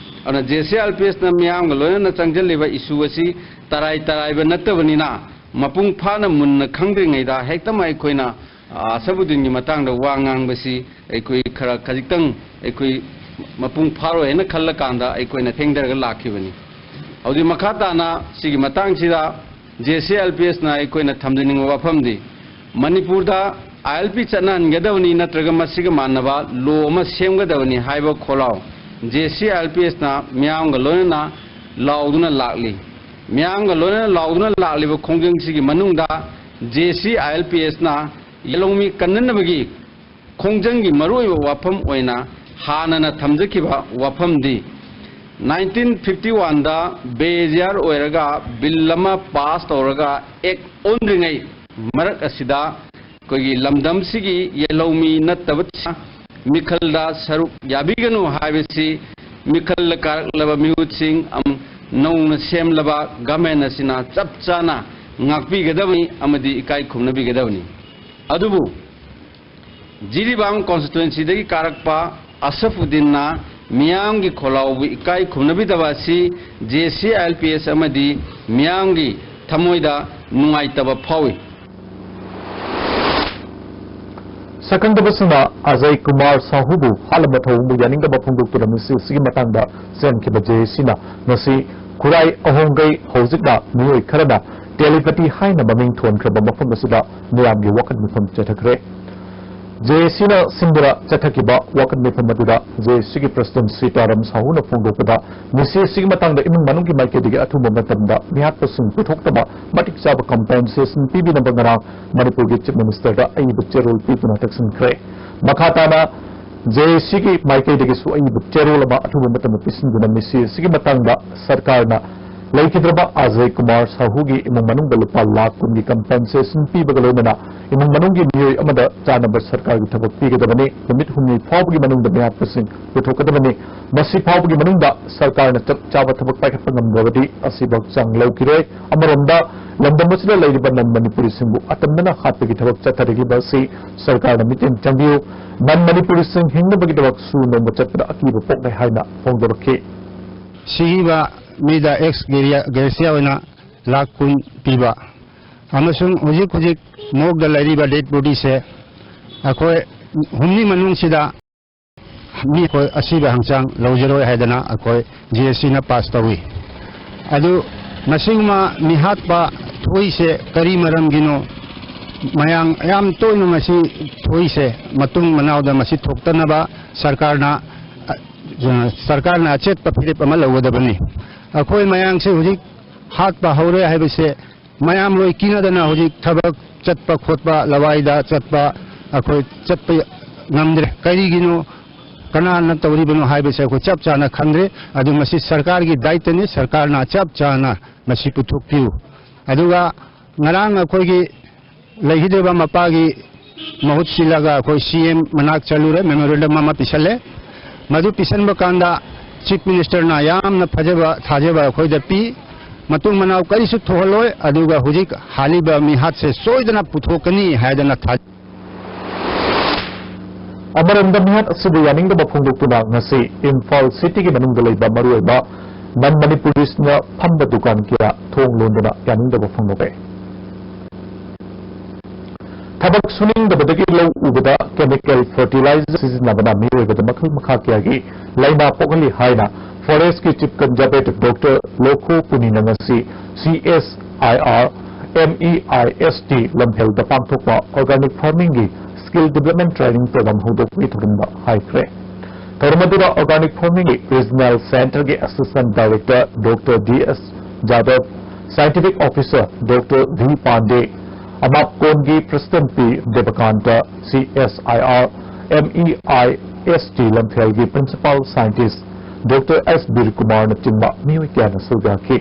ꯑꯗꯨꯅ ꯖꯦ ꯁꯤ ꯑꯥꯏ ꯑꯦꯜ ꯄꯤ ꯑꯦꯁꯅ ꯃꯤꯌꯥꯝꯒ ꯂꯣꯏꯅꯅ ꯆꯪꯁꯤꯜꯂꯤꯕ ꯏꯁꯨ ꯑꯁꯤ ꯇꯔꯥꯏ ꯇꯔꯥꯏꯕ ꯅꯠꯇꯕꯅꯤꯅ, ꯃꯄꯨꯡ ꯐꯥꯅ ꯃꯨꯟꯅ ꯈꯪꯗ꯭ꯔꯤꯉꯩꯗ ꯍꯦꯛꯇꯃꯛ ꯑꯩꯈꯣꯏꯅ, ꯑ, ꯑꯁꯕ ꯎꯗꯤꯟꯒꯤ ꯃꯇꯥꯡꯗ ꯋꯥ ꯉꯥꯡꯕꯁꯤ ꯑꯩꯈꯣꯏ ꯈꯔ ꯈꯖꯤꯛꯇꯪ ꯑꯩꯈꯣꯏ ꯃꯄꯨꯡ ꯐꯥꯔꯣꯏ ꯍꯥꯏꯅ ꯈꯜꯂꯀꯥꯟꯗ ꯑꯩꯈꯣꯏꯅ ꯊꯦꯡꯊꯔꯒ ꯂꯥꯛꯈꯤꯕꯅꯤ꯫ ꯍꯧꯖꯤꯛ ꯃꯈꯥ ꯇꯥꯅ ꯁꯤꯒꯤ ꯃꯇꯥꯡꯁꯤꯗ ꯖꯦ ꯁꯤ ꯑꯥꯏ ꯑꯦꯜ ꯄꯤ ꯑꯦꯁꯅ ꯑꯩꯈꯣꯏꯅ ꯊꯝꯖꯅꯤꯡꯕ ꯋꯥꯐꯝꯗꯤ, ꯃꯅꯤꯄꯨꯔꯗ ꯑꯥꯏ ꯑꯦꯜ ꯄꯤ ꯆꯠꯅꯍꯟꯒꯗꯕꯅꯤ ꯅꯠꯇ꯭ꯔꯒ ꯃꯁꯤꯒ ꯃꯥꯟꯅꯕ ꯂꯣ ꯑꯃ ꯁꯦꯝꯒꯗꯕꯅꯤ ꯍꯥꯏꯕ ꯈꯣꯜꯂꯥꯎ ꯖꯦ ꯁꯤ ꯑꯥꯏ ꯑꯦꯜ ꯄꯤ ꯑꯦꯁꯅ ꯃꯤꯌꯥꯝꯒ ꯂꯣꯏꯅꯅ ꯂꯥꯎꯗꯨꯅ ꯂꯥꯛꯂꯤ꯫ ꯃꯤꯌꯥꯝꯒ ꯂꯣꯏꯅꯅ ꯂꯥꯎꯗꯨꯅ ꯂꯥꯛꯂꯤꯕ ꯈꯣꯡꯖꯪꯁꯤꯒꯤ ꯃꯅꯨꯡꯗ ꯖꯦ ꯁꯤ ꯑꯥꯏ ꯑꯦꯜ ꯄꯤ ꯑꯦꯁꯅ ꯌꯦꯜꯍꯧꯃꯤ ꯀꯟꯅꯅꯕꯒꯤ ꯈꯣꯡꯖꯪꯒꯤ ꯃꯔꯨꯑꯣꯏꯕ ꯋꯥꯐꯝ ꯑꯣꯏꯅ ꯍꯥꯟꯅꯅ ꯊꯝꯖꯈꯤꯕ ꯋꯥꯐꯝꯗꯤ, ꯅꯥꯏꯟꯇꯤꯟ ꯐꯤꯐꯇꯤ ꯋꯥꯟꯗ ꯕꯦꯖꯤꯌꯥꯔ ꯑꯣꯏꯔꯒ ꯕꯤꯜ ꯑꯃ ꯄꯥꯁ ꯇꯧꯔꯒ ꯑꯦꯛ ꯑꯣꯟꯗ꯭ꯔꯤꯉꯩ ꯃꯔꯛ ꯑꯁꯤꯗ ꯑꯩꯈꯣꯏꯒꯤ ꯂꯝꯗꯝꯁꯤꯒꯤ ꯌꯦꯜꯍꯧꯃꯤ ꯅꯠꯇꯕ ꯃꯤꯈꯜꯗ ꯁꯔꯨꯛ ꯌꯥꯕꯤꯒꯅꯨ ꯍꯥꯏꯕꯁꯤ ꯃꯤꯈꯜꯗ ꯀꯥꯔꯛꯂꯕ ꯃꯤꯍꯨꯠꯁꯤꯡ ꯑꯃ ꯅꯧꯅ ꯁꯦꯝꯂꯕ ꯒꯃꯦꯟ ꯑꯁꯤꯅ ꯆꯞ ꯆꯥꯅ ꯉꯥꯛꯄꯤꯒꯗꯕꯅꯤ ꯑꯃꯗꯤ ꯏꯀꯥꯏ ꯈꯨꯝꯅꯕꯤꯒꯗꯕꯅꯤ꯫ ꯑꯗꯨꯕꯨ ꯖꯤꯔꯤꯕꯥꯝ ꯀꯣꯟꯁꯇꯤꯇ꯭ꯋꯦꯟꯁꯤꯗꯒꯤ ꯀꯥꯔꯛꯄ ꯑꯁꯐꯨꯗꯤꯟꯅ ꯃꯤꯌꯥꯝꯒꯤ ꯈꯣꯜꯂꯥꯎꯕꯨ ꯏꯀꯥꯏ ꯈꯨꯝꯅꯕꯤꯗꯕ ꯑꯁꯤ J C I L P S ꯑꯃꯗꯤ ꯃꯤꯌꯥꯝꯒꯤ ꯊꯃꯣꯏꯗ ꯅꯨꯡꯉꯥꯏꯇꯕ ꯐꯥꯎꯏ꯫ ꯁꯛꯈꯪꯗꯕꯁꯤꯡꯅ ꯑꯖꯌ ꯀꯨꯃꯥꯔ ꯁꯥꯍꯨꯕꯨ ꯍꯥꯠꯂꯝꯕ ꯊꯧꯑꯣꯡꯕꯨ ꯌꯥꯅꯤꯡꯗꯕ ꯐꯣꯡꯗꯣꯛꯇꯨꯅ ꯃꯤꯁꯤ ꯑꯁꯤꯒꯤ ꯃꯇꯥꯡꯗ ꯆꯦꯟꯈꯤꯕ ꯖꯦ ꯑꯦ ꯁꯤꯅ ꯉꯁꯤ ꯈꯨꯔꯥꯏ ꯑꯍꯣꯡꯒꯩ, ꯍꯧꯖꯤꯛꯅ ꯃꯤꯑꯣꯏ ꯈꯔꯅ ꯇꯦꯂꯤꯄꯇꯤ ꯍꯥꯏꯅ ꯃꯃꯤꯡ ꯊꯣꯟꯈ꯭ꯔꯕ ꯃꯐꯝ ꯑꯁꯤꯗ ꯃꯤꯌꯥꯝꯒꯤ ꯋꯥꯀꯠ ꯃꯤꯐꯝ ꯆꯠꯊꯈ꯭ꯔꯦ꯫ ꯖꯦ ꯑꯦ ꯁꯤꯅ ꯁꯤꯟꯗꯨꯅ ꯆꯠꯊꯈꯤꯕ ꯋꯥꯀꯠ ꯃꯤꯐꯝ ꯑꯗꯨꯗ ꯖꯦ ꯑꯦ ꯁꯤꯒꯤ ꯄ꯭ꯔꯁꯤꯗꯦꯟ ꯁꯤꯇꯥꯔꯥꯝ ꯁꯥꯍꯨꯅ ꯐꯣꯡꯗꯣꯛꯄꯗ, ꯃꯤꯁꯤ ꯑꯁꯤꯒꯤ ꯃꯇꯥꯡꯗ ꯏꯃꯨꯡ ꯃꯅꯨꯡꯒꯤ ꯃꯥꯏꯀꯩꯗꯒꯤ ꯑꯊꯨꯕ ꯃꯇꯝꯗ ꯃꯤꯍꯥꯠꯄꯁꯤꯡ ꯄꯨꯊꯣꯛꯅꯕ ꯃꯇꯤꯛ ꯆꯥꯕ ꯀꯝꯄꯦꯟꯁꯦꯁꯟ ꯄꯤꯕꯤꯅꯕ ꯉꯔꯥꯡ ꯃꯅꯤꯄꯨꯔꯒꯤ ꯆꯤꯐ ꯃꯤꯅꯤꯁꯇꯔꯗ ꯑꯏꯕ ꯆꯦꯔꯣꯜ ꯄꯤꯗꯨꯅ ꯇꯛꯁꯤꯟꯈ꯭ꯔꯦ꯫ ꯃꯈꯥ ꯇꯥꯅ ꯖꯦ ꯑꯦ ꯁꯤꯒꯤ ꯃꯥꯏꯀꯩꯗꯒꯤꯁꯨ ꯑꯏꯕ ꯆꯦꯔꯣꯜ ꯑꯃ ꯑꯊꯨꯕ ꯃꯇꯝꯗ ꯄꯤꯁꯤꯟꯗꯨꯅ ꯃꯤꯁꯤ ꯑꯁꯤꯒꯤ ꯃꯇꯥꯡꯗ ꯁꯔꯀꯥꯔꯅ ꯂꯩꯈꯤꯗ꯭ꯔꯕ ꯑꯖꯌ ꯀꯨꯃꯥꯔ ꯁꯥꯍꯨꯒꯤ ꯏꯃꯨꯡ ꯃꯅꯨꯡꯗ ꯂꯨꯄꯥ ꯂꯥꯈ ꯀꯨꯟꯒꯤ ꯀꯝꯄꯦꯟꯁꯦꯁꯟ ꯄꯤꯕꯒ ꯂꯣꯏꯅꯅ ꯏꯃꯨꯡ ꯃꯅꯨꯡꯒꯤ ꯃꯤꯑꯣꯏ ꯑꯃꯗ ꯆꯥꯅꯕ ꯁꯔꯀꯥꯔꯒꯤ ꯊꯕꯛ ꯄꯤꯒꯗꯕꯅꯤ꯫ ꯅꯨꯃꯤꯠ ꯍꯨꯝꯅꯤ ꯐꯥꯎꯕꯒꯤ ꯃꯅꯨꯡꯗ ꯃꯤꯍꯥꯠꯄꯁꯤꯡ ꯄꯨꯊꯣꯛꯀꯗꯕꯅꯤ꯫ ꯃꯁꯤ ꯐꯥꯎꯕꯒꯤ ꯃꯅꯨꯡꯗ ꯁꯔꯀꯥꯔꯅ ꯆꯞ ꯆꯥꯕ ꯊꯕꯛ ꯄꯥꯏꯈꯠꯄ ꯉꯝꯗ꯭ꯔꯕꯗꯤ ꯑꯁꯤꯕ ꯍꯛꯆꯥꯡ ꯂꯧꯈꯤꯔꯣꯏ꯫ ꯑꯃꯔꯣꯝꯗ, ꯂꯝꯗꯝ ꯑꯁꯤꯗ ꯂꯩꯔꯤꯕ ꯅꯟ ꯃꯅꯤꯄꯨꯔꯤꯁꯤꯡꯕꯨ ꯑꯇꯝꯅꯅ ꯍꯥꯠꯄꯒꯤ ꯊꯕꯛ ꯆꯠꯊꯔꯤꯕ ꯑꯁꯤ ꯁꯔꯀꯥꯔꯅ ꯃꯤꯠꯌꯦꯡ ꯆꯪꯕꯤꯌꯨ꯫ ꯅꯟ ꯃꯅꯤꯄꯨꯔꯤꯁꯤꯡ ꯍꯤꯡꯅꯕꯒꯤꯗꯃꯛ ꯁꯨ ꯅꯣꯝꯕ ꯆꯠꯄꯗ ꯑꯀꯤꯕ ꯄꯣꯛꯅꯩ ꯍꯥꯏꯅ ꯐꯣꯡꯗꯣꯔꯛꯈꯤ꯫ ꯁꯤꯈꯤꯕ ꯃꯤꯗ ꯑꯦꯛꯁ ꯒ꯭ꯔꯦꯁꯤꯌꯥ ꯑꯣꯏꯅ ꯂꯥꯈ ꯀꯨꯟ ꯄꯤꯕ ꯑꯃꯁꯨꯡ ꯍꯧꯖꯤꯛ ꯍꯧꯖꯤꯛ ꯃꯣꯔꯒꯗ ꯂꯩꯔꯤꯕ ꯗꯦꯗ ꯕꯣꯗꯤꯁꯦ ꯑꯩꯈꯣꯏ ꯍꯨꯝꯅꯤ ꯃꯅꯨꯡꯁꯤꯗ ꯃꯤ ꯑꯩꯈꯣꯏ ꯑꯁꯤꯕ ꯍꯛꯆꯥꯡ ꯂꯧꯖꯔꯣꯏ ꯍꯥꯏꯗꯅ ꯑꯩꯈꯣꯏ ꯖꯤ ꯑꯦꯁ ꯁꯤꯅ ꯄꯥꯁ ꯇꯧꯏ꯫ ꯑꯗꯨ ꯃꯁꯤꯒꯨꯝꯕ ꯃꯤꯍꯥꯠꯄ ꯊꯣꯛꯏꯁꯦ ꯀꯔꯤ ꯃꯔꯝꯒꯤꯅꯣ? ꯃꯌꯥꯝ ꯌꯥꯝ ꯇꯣꯏꯅ ꯃꯁꯤ ꯊꯣꯛꯏꯁꯦ ꯃꯇꯨꯡ ꯃꯅꯥꯎꯗ ꯃꯁꯤ ꯊꯣꯛꯇꯅꯕ ꯁꯔꯀꯥꯔꯅ, ꯑ, ꯁꯔꯀꯥꯔꯅ ꯑꯆꯦꯠꯄ ꯐꯤꯔꯦꯞ ꯑꯃ ꯂꯧꯒꯗꯕꯅꯤ꯫ ꯑꯩꯈꯣꯏ ꯃꯌꯥꯝꯁꯦ ꯍꯧꯖꯤꯛ ꯍꯥꯠꯄ ꯍꯧꯔꯦ ꯍꯥꯏꯕꯁꯦ ꯃꯌꯥꯝ ꯂꯣꯏ ꯀꯤꯅꯗꯅ ꯍꯧꯖꯤꯛ ꯊꯕꯛ ꯆꯠꯄ ꯈꯣꯠꯄ, ꯂꯋꯥꯏꯗ ꯆꯠꯄ ꯑꯩꯈꯣꯏ ꯆꯠꯄ ꯉꯝꯗ꯭ꯔꯦ꯫ ꯀꯔꯤꯒꯤꯅꯣ, ꯀꯅꯥꯅ ꯇꯧꯔꯤꯕꯅꯣ ꯍꯥꯏꯕꯁꯦ ꯑꯩꯈꯣꯏ ꯆꯞ ꯆꯥꯅ ꯈꯪꯗ꯭ꯔꯦ꯫ ꯑꯗꯨ ꯃꯁꯤ ꯁꯔꯀꯥꯔꯒꯤ ꯗꯥꯏꯇꯅꯤ, ꯁꯔꯀꯥꯔꯅ ꯆꯞ ꯆꯥꯅ ꯃꯁꯤ ꯄꯨꯊꯣꯛꯄꯤꯌꯨ꯫ ꯑꯗꯨꯒ ꯉꯔꯥꯡ ꯑꯩꯈꯣꯏꯒꯤ ꯂꯩꯈꯤꯗ꯭ꯔꯤꯕ ꯃꯄꯥꯒꯤ ꯃꯍꯨꯠ ꯁꯤꯜꯂꯒ ꯑꯩꯈꯣꯏ ꯁꯤ ꯑꯦꯝ ꯃꯅꯥꯛ ꯆꯠꯂꯨꯔꯦ, ꯃꯦꯃꯣꯔꯦꯟꯗꯝ ꯑꯃ ꯄꯤꯁꯜꯂꯦ꯫ ꯃꯗꯨ ꯄꯤꯁꯟꯕ ꯀꯥꯟꯗ ꯆꯤꯐ ꯃꯤꯅꯤꯁꯇꯔꯅ ꯌꯥꯝꯅ ꯐꯖꯕ ꯊꯥꯖꯕ ꯑꯩꯈꯣꯏꯗ ꯄꯤ꯫ ꯃꯇꯨꯡ ꯃꯅꯥꯎ ꯀꯔꯤꯁꯨ ꯊꯣꯛꯍꯜꯂꯣꯏ, ꯑꯗꯨꯒ ꯍꯧꯖꯤꯛ ꯍꯥꯠꯂꯤꯕ ꯃꯤꯍꯥꯠꯁꯦ ꯁꯣꯏꯗꯅ ꯄꯨꯊꯣꯛꯀꯅꯤ ꯍꯥꯏꯗꯅ ꯊꯥꯖꯩ꯫ ꯑꯃꯔꯣꯝꯗ, ꯃꯤꯍꯥꯠ ꯑꯁꯤꯕꯨ ꯌꯥꯅꯤꯡꯗꯕ ꯐꯣꯡꯗꯣꯛꯇꯨꯅ ꯉꯁꯤ ꯏꯝꯐꯥꯜ ꯁꯤꯇꯤꯒꯤ ꯃꯅꯨꯡꯗ ꯂꯩꯕ ꯃꯔꯨꯑꯣꯏꯕ ꯅꯟ ꯃꯅꯤꯄꯨꯔꯤꯁꯅ ꯐꯝꯕ ꯗꯨꯀꯥꯟ ꯀꯌꯥ ꯊꯣꯡ ꯂꯣꯟꯗꯨꯅ ꯌꯥꯅꯤꯡꯗꯕ ꯐꯣꯡꯗꯣꯛꯂꯦ꯫ ꯊꯕꯛ ꯁꯨꯅꯤꯡꯗꯕꯗꯒꯤ ꯂꯧ ꯎꯕꯗ chemical fertilizer ꯁꯤꯖꯤꯟꯅꯕꯅ ꯃꯤꯑꯣꯏꯕꯗ ꯃꯈꯜ ꯃꯈꯥ ꯀꯌꯥꯒꯤ ꯂꯥꯏꯅꯥ ꯄꯣꯛꯍꯜꯂꯤ ꯍꯥꯏꯅ Forest ꯀꯤ Chief Conservator Doctor ꯂꯣꯈꯣ ꯄꯨꯅꯤꯅ ꯉꯁꯤ C S I R M E I S T ꯂꯝꯐꯦꯜꯗ ꯄꯥꯡꯊꯣꯛꯄ organic farming ꯒꯤ Skill Development Training Program ꯍꯧꯗꯣꯛꯄꯒꯤ ꯊꯧꯔꯝꯗ ꯍꯥꯏꯈ꯭ꯔꯦ꯫ ꯊꯧꯔꯝ ꯑꯗꯨꯗ Organic Farming ꯒꯤ Regional Center ꯒꯤ Assistant Director Doctor D S Jadhav, Scientific Officer Doctor V Pandey, ꯑꯃꯥꯞꯀꯣꯟꯒꯤ President P ꯗꯦꯕꯀꯥꯟꯇ, C S I R M E I S T ꯂꯝꯐꯦꯜꯒꯤ Principal Scientist Doctor S ꯕꯤꯔꯀꯨꯃꯥꯔꯅꯆꯤꯡꯕ ꯃꯤꯑꯣꯏ ꯀꯌꯥꯅ ꯁꯔꯨꯛ ꯌꯥꯈꯤ꯫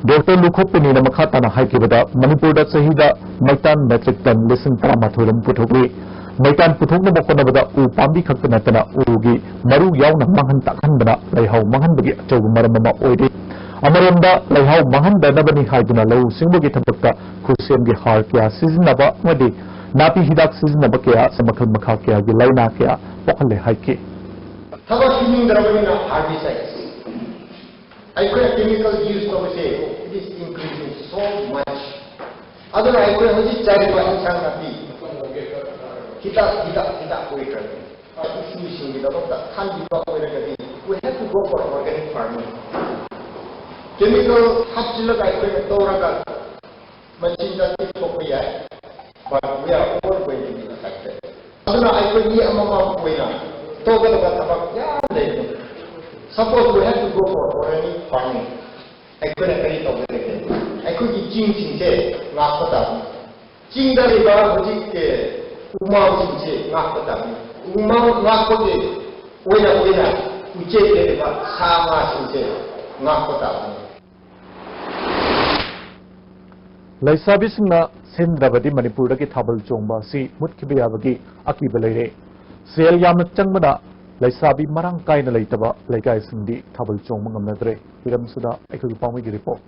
ꯗꯣꯛꯇꯔ ꯂꯨꯈꯣ ꯄꯨꯅꯤꯅ ꯃꯈꯥ ꯇꯥꯅ ꯍꯥꯏꯈꯤꯕꯗ, ꯃꯅꯤꯄꯨꯔꯗ ꯆꯍꯤꯗ ꯃꯩꯇꯥꯟ metric ton ꯂꯤꯁꯤꯡ ꯇꯔꯥꯃꯥꯊꯣꯏ ꯔꯣꯝ ꯄꯨꯊꯣꯛꯂꯤ꯫ ꯃꯩꯇꯥꯟ ꯄꯨꯊꯣꯛꯅꯕ ꯍꯣꯠꯅꯕꯗ ꯎ ꯄꯥꯝꯕꯤ ꯈꯛꯇ ꯅꯠꯇꯅ ꯎꯒꯤ ꯃꯔꯨ ꯌꯥꯎꯅ ꯃꯥꯡꯍꯟ ꯇꯥꯛꯍꯟꯕꯅ ꯂꯩꯍꯥꯎ ꯃꯥꯡꯍꯟꯕꯒꯤ ꯑꯆꯧꯕ ꯃꯔꯝ ꯑꯃ ꯑꯣꯏꯔꯤ꯫ ꯑꯃꯔꯣꯝꯗ ꯂꯩꯍꯥꯎ ꯃꯥꯡꯍꯟꯗꯅꯕꯅꯤ ꯍꯥꯏꯗꯨꯅ ꯂꯧꯎ ꯁꯤꯡꯎꯕꯒꯤ ꯊꯕꯛꯇ ꯈꯨꯠꯁꯦꯝꯒꯤ ꯍꯥꯔ ꯀꯌꯥ ꯁꯤꯖꯤꯟꯅꯕ ꯑꯃꯗꯤ ꯅꯥꯄꯤ ꯍꯤꯗꯥꯛ ꯁꯤꯖꯤꯟꯅꯕ ꯀꯌꯥ ꯑꯁꯤ ꯃꯈꯜ ꯃꯈꯥ ꯀꯌꯥꯒꯤ ꯂꯥꯏꯅꯥ ꯀꯌꯥ ꯄꯣꯛꯍꯜꯂꯦ ꯍꯥꯏꯈꯤ꯫ ꯊꯕꯛ ꯁꯨꯅꯤꯡꯗ꯭ꯔꯕꯅꯤꯅ herbicides ꯑꯩꯈꯣꯏꯅ chemical use ꯇꯧꯕꯁꯦ, it is increasing so much. ꯑꯗꯨꯅ ꯑꯩꯈꯣꯏ ꯍꯧꯖꯤꯛ ꯆꯥꯔꯤꯕ ꯏꯟꯁꯥꯡ ꯅꯥꯄꯤ ꯍꯤꯗꯥꯛ, ꯍꯤꯗꯥꯛ, ꯍꯤꯗꯥꯛ ꯑꯣꯏꯈ꯭ꯔꯕꯅꯤ꯫ ꯏꯁꯨꯁꯤꯡꯒꯤꯗꯃꯛꯇ ꯈꯟꯕꯤꯕ ꯑꯣꯏꯔꯒꯗꯤ, we have to go for organic farming. Chemical ꯍꯥꯞꯆꯤꯜꯂꯒ ꯑꯩꯈꯣꯏꯅ ꯇꯧꯔꯒ ꯃꯆꯤꯟꯖꯥꯛꯇꯤ ꯊꯣꯛꯄ ꯌꯥꯏ, but we are all going to be affected. ꯑꯗꯨꯅ ꯑꯩꯈꯣꯏ ꯃꯤ ꯑꯃꯃꯝ ꯑꯣꯏꯅ ꯇꯧꯒꯗꯕ ꯊꯕꯛ ꯌꯥꯝ ꯂꯩꯕꯅꯤ꯫ Suppose we have to go for organic farming, ꯑꯩꯈꯣꯏꯅ ꯀꯔꯤ ꯇꯧꯒꯗꯒꯦ? ꯑꯩꯈꯣꯏꯒꯤ ꯆꯤꯡꯁꯤꯡꯁꯦ ꯉꯥꯛꯄ ꯇꯥꯕꯅꯤ꯫ ꯆꯤꯡꯗ ꯂꯩꯕ ꯍꯧꯖꯤꯛ, ꯑꯦ, ꯎꯃꯪꯁꯤꯡꯁꯦ ꯉꯥꯛꯄ ꯇꯥꯕꯅꯤ꯫ ꯎꯃꯪ ꯉꯥꯛꯄꯒꯤ ꯑꯣꯏꯅ, ꯑꯣꯏꯅ ꯎꯆꯦꯛ ꯂꯩꯔꯤꯕ ꯁꯥ ꯉꯥꯁꯤꯡꯁꯦ ꯉꯥꯛꯄ ꯇꯥꯕꯅꯤ꯫ ꯂꯩꯁꯥꯕꯤꯁꯤꯡꯅ ꯁꯤꯟꯗ꯭ꯔꯕꯗꯤ ꯃꯅꯤꯄꯨꯔꯗꯒꯤ ꯊꯥꯕꯜ ꯆꯣꯡꯕ ꯑꯁꯤ ꯃꯨꯠꯈꯤꯕ ꯌꯥꯕꯒꯤ ꯑꯀꯤꯕ ꯂꯩꯔꯦ꯫ ꯁꯦꯜ ꯌꯥꯝꯅ ꯆꯪꯕꯅ ꯂꯩꯁꯥꯕꯤ ꯃꯔꯥꯡ ꯀꯥꯏꯅ ꯂꯩꯇꯕ ꯂꯩꯀꯥꯏꯁꯤꯡꯗꯤ ꯊꯥꯕꯜ ꯆꯣꯡꯕ ꯉꯝꯅꯗ꯭ꯔꯦ꯫ ꯍꯤꯔꯝꯁꯤꯗ ꯑꯩꯈꯣꯏꯒꯤ ꯄꯥꯎꯃꯤꯒꯤ report꯫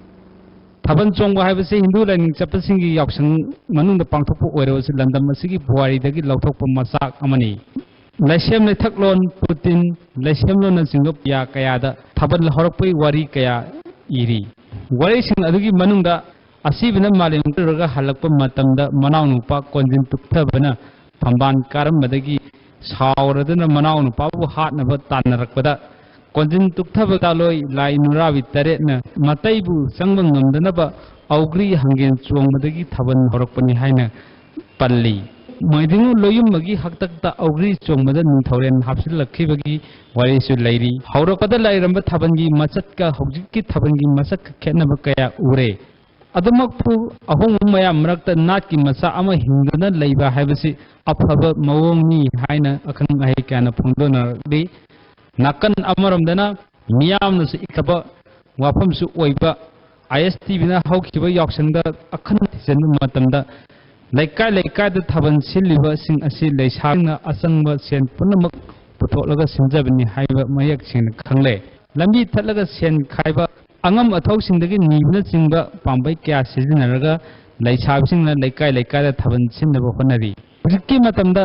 ꯊꯥꯕꯜ ꯆꯣꯡꯕ ꯍꯥꯏꯕꯁꯤ ꯍꯤꯟꯗꯨ ꯂꯥꯏꯅꯤꯡ ꯆꯠꯄꯁꯤꯡꯒꯤ ꯌꯥꯎꯁꯪ ꯃꯅꯨꯡꯗ ꯄꯥꯡꯊꯣꯛꯄ ꯑꯣꯏꯔꯕꯁꯨ, ꯂꯝꯗꯝ ꯑꯁꯤꯒꯤ ꯄꯨꯋꯥꯔꯤꯗꯒꯤ ꯂꯧꯊꯣꯛꯄ ꯃꯆꯥꯛ ꯑꯃꯅꯤ꯫ ꯂꯥꯏꯁꯦꯝ ꯂꯩꯊꯛꯂꯣꯟ ꯄꯨꯇꯤꯟ, ꯂꯥꯏꯁꯦꯝꯂꯣꯟꯅꯆꯤꯡꯕ ꯄꯨꯌꯥ ꯀꯌꯥꯗ ꯊꯥꯕꯜ ꯍꯧꯔꯛꯄꯒꯤ ꯋꯥꯔꯤ ꯀꯌꯥ ꯏꯔꯤ꯫ ꯋꯥꯔꯤꯁꯤꯡ ꯑꯗꯨꯒꯤ ꯃꯅꯨꯡꯗ ꯑꯁꯤꯕꯅ ꯃꯥꯂꯦꯝ ꯀꯣꯏꯔꯨꯔꯒ ꯍꯜꯂꯛꯄ ꯃꯇꯝꯗ ꯃꯅꯥꯎꯅꯨꯄꯥ ꯀꯣꯟꯖꯤꯟ ꯇꯨꯛꯊꯕꯅ ꯐꯝꯕꯥꯜ ꯀꯥꯔꯝꯕꯗꯒꯤ ꯁꯥꯎꯔꯗꯨꯅ ꯃꯅꯥꯎꯅꯨꯄꯥꯕꯨ ꯍꯥꯠꯅꯕ ꯇꯥꯟꯅꯔꯛꯄꯗ, ꯀꯣꯟꯖꯤꯟ ꯇꯨꯛꯊꯕ ꯇꯥꯂꯣꯏ ꯂꯥꯏ ꯅꯨꯔꯥꯕꯤ ꯇꯔꯦꯠꯅ ꯃꯇꯩꯕꯨ ꯆꯪꯕ ꯉꯝꯗꯅꯕ ꯑꯧꯒ꯭ꯔꯤ ꯍꯪꯒꯦꯟ ꯆꯣꯡꯕꯗꯒꯤ ꯊꯥꯕꯜ ꯍꯧꯔꯛꯄꯅꯤ ꯍꯥꯏꯅ ꯄꯜꯂꯤ꯫ ꯃꯣꯏꯗꯤꯡꯉꯨ ꯂꯣꯌꯨꯝꯕꯒꯤ ꯍꯥꯛꯇꯛꯇ ꯑꯧꯒ꯭ꯔꯤ ꯆꯣꯡꯕꯗ ꯅꯤꯡꯊꯧꯔꯦꯜ ꯍꯥꯞꯆꯤꯜꯂꯛꯈꯤꯕꯒꯤ ꯋꯥꯔꯤꯁꯨ ꯂꯩꯔꯤ꯫ ꯍꯧꯔꯛꯄꯗ ꯂꯩꯔꯝꯕ ꯊꯥꯕꯜꯒꯤ ꯃꯆꯠꯀ ꯍꯧꯖꯤꯛꯀꯤ ꯊꯥꯕꯜꯒꯤ ꯃꯆꯠꯀ ꯈꯦꯠꯅꯕ ꯀꯌꯥ ꯎꯔꯦ꯫ ꯑꯗꯨꯃꯛꯄꯨ ꯑꯍꯣꯡꯕ ꯃꯌꯥꯝ ꯃꯔꯛꯇ ꯅꯥꯠꯀꯤ ꯃꯆꯥ ꯑꯃ ꯍꯤꯡꯗꯨꯅ ꯂꯩꯕ ꯍꯥꯏꯕꯁꯤ ꯑꯐꯕ ꯃꯑꯣꯡꯅꯤ ꯍꯥꯏꯅ ꯑꯈꯪ ꯑꯍꯩ ꯀꯌꯥꯅ ꯐꯣꯡꯗꯣꯛꯅꯔꯛꯂꯤ꯫ ꯅꯥꯀꯟ ꯑꯃꯔꯣꯝꯗꯅ ꯃꯤꯌꯥꯝꯅꯁꯨ ꯏꯀꯕ ꯋꯥꯐꯝꯁꯨ ꯑꯣꯏꯕ, ꯑꯥꯏ ꯑꯦꯁ ꯇꯤ ꯚꯤꯅ ꯍꯧꯈꯤꯕ ꯌꯥꯎꯁꯪꯗ ꯑꯈꯟꯅ ꯊꯤꯖꯤꯟꯕ ꯃꯇꯝꯗ ꯂꯩꯀꯥꯏ ꯂꯩꯀꯥꯏꯗ ꯊꯥꯕꯜ ꯁꯤꯜꯂꯤꯕꯁꯤꯡ ꯑꯁꯤ ꯂꯩꯁꯥꯕꯤꯅ ꯑꯆꯪꯕ ꯁꯦꯟ ꯄꯨꯝꯅꯃꯛ ꯄꯨꯊꯣꯛꯂꯒ ꯁꯤꯟꯖꯕꯅꯤ ꯍꯥꯏꯕ ꯃꯌꯦꯛ ꯁꯦꯡꯅ ꯈꯪꯂꯦ꯫ ꯂꯝꯕꯤ ꯊꯠꯂꯒ ꯁꯦꯟ ꯈꯥꯏꯕ, ꯑꯉꯝ ꯑꯊꯧꯁꯤꯡꯗꯒꯤ ꯅꯤꯕꯅꯆꯤꯡꯕ ꯄꯥꯝꯕꯩ ꯀꯌꯥ ꯁꯤꯖꯤꯟꯅꯔꯒ ꯂꯩꯁꯥꯕꯤꯁꯤꯡꯅ ꯂꯩꯀꯥꯏ ꯂꯩꯀꯥꯏꯗ ꯊꯥꯕꯜ ꯁꯤꯟꯅꯕ ꯍꯣꯠꯅꯔꯤ꯫ ꯍꯧꯖꯤꯛꯀꯤ ꯃꯇꯝꯗ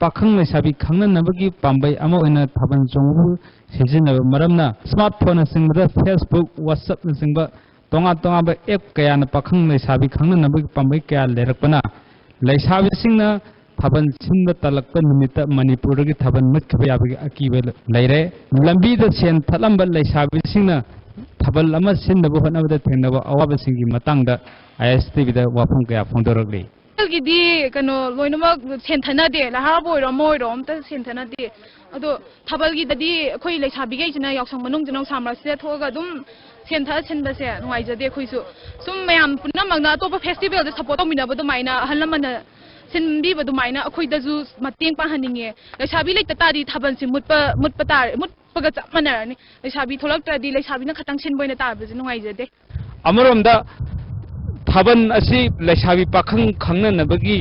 ꯄꯥꯈꯪ ꯂꯩꯁꯥꯕꯤ ꯈꯪꯅꯅꯕꯒꯤ ꯄꯥꯝꯕꯩ ꯑꯃ ꯑꯣꯏꯅ ꯊꯥꯕꯜ ꯆꯣꯡꯕꯕꯨ ꯁꯤꯖꯤꯟꯅꯕ ꯃꯔꯝꯅ, ꯁ꯭ꯃꯥꯔꯠ ꯐꯣꯟꯅꯆꯤꯡꯕꯗ Facebook, WhatsApp-ꯅꯆꯤꯡꯕ ꯇꯣꯉꯥꯟ ꯇꯣꯉꯥꯟꯕ app ꯀꯌꯥꯅ ꯄꯥꯈꯪ ꯂꯩꯁꯥꯕꯤ ꯈꯪꯅꯅꯕꯒꯤ ꯄꯥꯝꯕꯩ ꯀꯌꯥ ꯂꯩꯔꯛꯄꯅ, ꯂꯩꯁꯥꯕꯤꯁꯤꯡꯅ ꯊꯥꯕꯜ ꯁꯤꯟꯕ ꯇꯜꯂꯛꯄ ꯅꯨꯃꯤꯠꯇ ꯃꯅꯤꯄꯨꯔꯗꯒꯤ ꯊꯥꯕꯜ ꯃꯨꯠꯈꯤꯕ ꯌꯥꯕꯒꯤ ꯑꯀꯤꯕ ꯂꯩꯔꯦ꯫ ꯂꯝꯕꯤꯗ ꯁꯦꯟ ꯊꯠꯂꯝꯕ ꯂꯩꯁꯥꯕꯤꯁꯤꯡꯅ ꯊꯥꯕꯜ ꯑꯃ ꯁꯤꯟꯅꯕ ꯍꯣꯠꯅꯕꯗ ꯊꯦꯡꯅꯕ ꯑꯋꯥꯕꯁꯤꯡꯒꯤ ꯃꯇꯥꯡꯗ ꯑꯥꯏ ꯑꯦꯁ ꯇꯤ ꯚꯤꯗ ꯋꯥꯐꯝ ꯀꯌꯥ ꯐꯣꯡꯗꯣꯔꯛꯂꯤ꯫ ꯊꯥꯕꯜꯒꯤꯗꯤ ꯀꯩꯅꯣ ꯂꯣꯏꯅꯃꯛ ꯁꯦꯟ ꯊꯠꯅꯗꯦ, ꯂꯥꯏ ꯍꯔꯥꯎꯕ ꯑꯣꯏꯔꯣ ꯑꯃ ꯑꯣꯏꯔꯣ ꯑꯝꯇ ꯁꯦꯟ ꯊꯠꯅꯗꯦ꯫ ꯑꯗꯣ ꯊꯥꯕꯜꯒꯤꯗꯗꯤ ꯑꯩꯈꯣꯏ ꯂꯩꯁꯥꯕꯤꯈꯩꯁꯤꯅ ꯌꯥꯎꯁꯪ ꯃꯅꯨꯡꯁꯤꯅ ꯅꯨꯡꯁꯥ ꯃꯔꯛꯁꯤꯗ ꯊꯣꯛꯑꯒ ꯑꯗꯨꯝ ꯁꯦꯟ ꯊꯠ ꯁꯤꯟꯕꯁꯦ ꯅꯨꯡꯉꯥꯏꯖꯗꯦ꯫ ꯑꯩꯈꯣꯏꯁꯨ ꯁꯨꯝ ꯃꯌꯥꯝ ꯄꯨꯝꯅꯃꯛꯅ ꯑꯇꯣꯞꯄ festival-ꯗ support ꯇꯧꯃꯤꯟꯅꯕ ꯑꯗꯨꯃꯥꯏꯅ ꯑꯍꯜ ꯂꯃꯟꯅ ꯁꯤꯟꯕꯤꯕ ꯑꯗꯨꯃꯥꯏꯅ ꯑꯩꯈꯣꯏꯗꯁꯨ ꯃꯇꯦꯡ ꯄꯥꯡꯍꯟꯅꯤꯡꯉꯦ꯫ ꯂꯩꯁꯥꯕꯤ ꯂꯩꯇ ꯇꯥꯔꯗꯤ ꯊꯥꯕꯜꯁꯤ ꯃꯨꯠꯄ, ꯃꯨꯠꯄ ꯇꯥꯔꯦ, ꯃꯨꯠꯄꯒ ꯆꯞ ꯃꯥꯟꯅꯔꯅꯤ꯫ ꯂꯩꯁꯥꯕꯤ ꯊꯣꯛꯂꯛꯇ꯭ꯔꯗꯤ ꯂꯩꯁꯥꯕꯤꯅ ꯈꯇꯪ ꯁꯤꯟꯕ ꯑꯣꯏꯅ ꯇꯥꯕꯁꯦ ꯅꯨꯡꯉꯥꯏꯖꯗꯦ꯫ ꯑꯃꯔꯣꯝꯗ ꯊꯥꯕꯜ ꯑꯁꯤ ꯂꯩꯁꯥꯕꯤ ꯄꯥꯈꯪ ꯈꯪꯅꯅꯕꯒꯤ